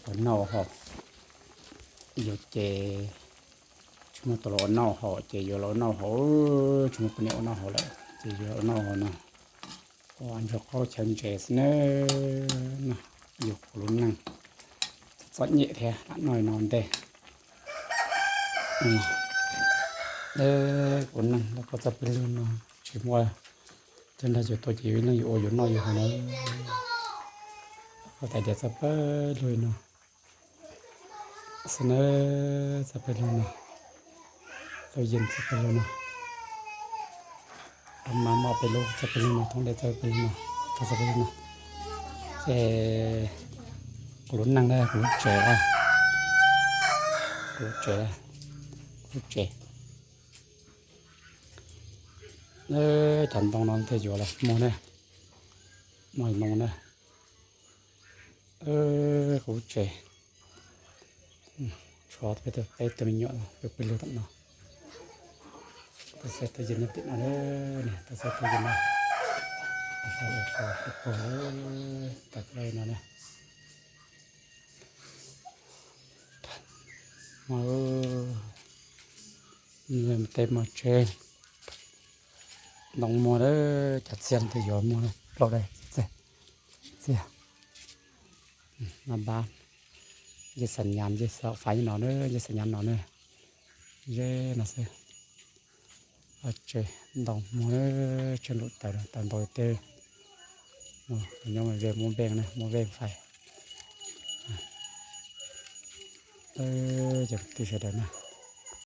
ອນເນົາເຮົາ ຢູ່ເຈ ຊຸມໂຕລະອນເນົາເຮົາ ເຈຢູ່ລະອນເນົາເຮົາ ເອີ ຊຸມປະເນອນເນົາເຮົາແຫຼະ ເຈຢູ່ລະອນເນົາເຮົານະ. ໂອ ອັນຈະເຂົ້າເຊີນເຈສເນີນະ ຢູ່ກຸລຸນນັງ ຊອດເຍະແທ້ ລະນ້ອຍນອນເດ້ ອືມ ເອີ ກຸລຸນນັງ ລະກໍຈະເປັນເລື່ອງນະ ຊິວ່າ ເຖິງໄດ້ຢູ່ໂຕຈິວໜຶ່ງຢູ່ໂອຢູ່ນ້ອຍຢູ່ຫັ້ນນະ ກໍແຕ່ດຽວຈະໄປລຸຍເນາະ ສະເໜີຈະໄປລຸຍເນາະ ໂຕເຢັນຈະໄປລຸຍເນາະ ທຳມາມອບໄປລຸຍຈະໄປລຸຍເນາະ ທ້ອງແດດຈະໄປລຸຍເນາະ ຈະໄປລຸຍເນາະ ເອ ກຸລຸນນັງເດີ ກຸລຸນເຈ ກຸລຸນເຈ ກຸລຸນເຈ. ເອີ ຈັນຕ້ອງນອນເທຢູ່ລະ ໂມງເດີ ມອຍໂມງເດີ ເອີ ໂອເຄ ອືມ ຊອດໄປເຕີ ໄປເຕີມີຫຍັງເນາະ ໄປ ໄປເລີຍເນາະ ຕາແຊະຕາເຢັນຕິດເນາະເດີ ນີ້ ຕາແຊະຕາເຢັນເນາະ ຕາແຊະຕາເຢັນ ໂອເຄ ຕັດໄວ້ເນາະ ນີ້ ມາເອີ ເງິນເຕັມມາເຈ ນ້ອງມົວເດີ ຈັດສຽງທີ່ຢູ່ມົວເດີ ເຮົາໄດ້ເສຍ ເສຍ ອືມ ມາບ້ານ ເຢສະຫຍານ ເຢສະໄຟໜໍເດີ ເຢສະຫຍານໜໍເດີ ເຢນະເຊ ໂອເຄ ນ້ອງມົວເດີ ເຊີນລຸດຕາຍຕານໂດຍເຕ ໂອ້ ຍັງບໍ່ເວງ ບໍ່ເວງນະ ບໍ່ເວງໄຟ ເອີ ຈັກຕິສະເດີນະ